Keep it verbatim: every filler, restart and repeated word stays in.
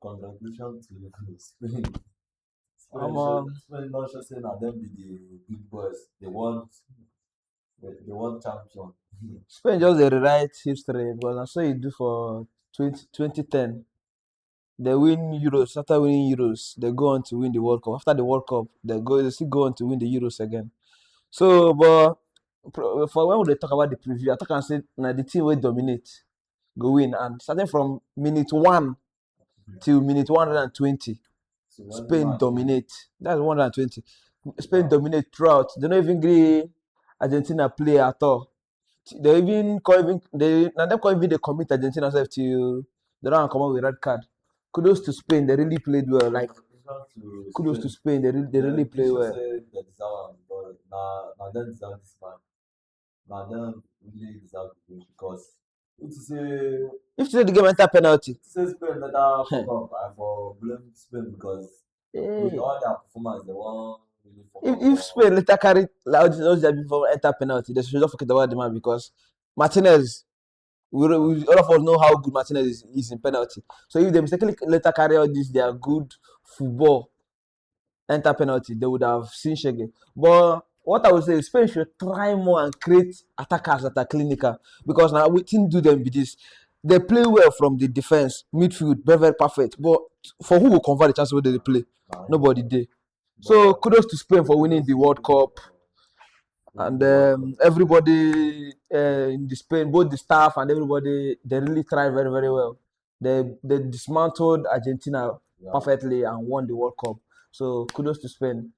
Congratulations to Spain. Spain, Omo. Spain not sure say na them be the big boys. They want, they, they want champion. Spain just dey rewrite history because na so e do for twenty, twenty ten. They win Euros. After winning Euros, they go on to win the World Cup. After the World Cup, they go they still go on to win the Euros again. So, but pro- for when we dey talk about the preview, I talk and say na the team wey dominate go win, and starting from minute one till minute one hundred and twenty, So when Spain man- dominate. That's one hundred and twenty. Spain dominate throughout. They don't even gree Argentina play at all. They even call even they now them call even they commit Argentina self till they don't come out with red card. Kudos to Spain. They really played well. Like Congratulations kudos to Spain. Spain. They really, they Yeah, really make play sure well. Say they deserve am, but na na them deserve this man. Na them really deserve the win because if to say If you say the game enter penalty, if to say Spain better fuck up, I for blame Spain because hey, with all their performance, they won really fuck if, up. if Spain later carry like, all these- all their before enter penalty, they should just forget about the man because Martinez, we, we all of us know how good Martinez is, is in penalty. So if they mistakenly later carry all this their good football enter penalty, they would have seen shege. But what I would say is Spain should try more and create attackers that are clinical because now we think do them be this. They play well from the defense, midfield, very very perfect. But for who will convert the chance where they play? Nobody dey. So kudos to Spain for winning the World Cup, and um, everybody uh, in the Spain, both the staff and everybody, they really tried very very well. They they dismantled Argentina Yeah. perfectly and won the World Cup. So kudos to Spain.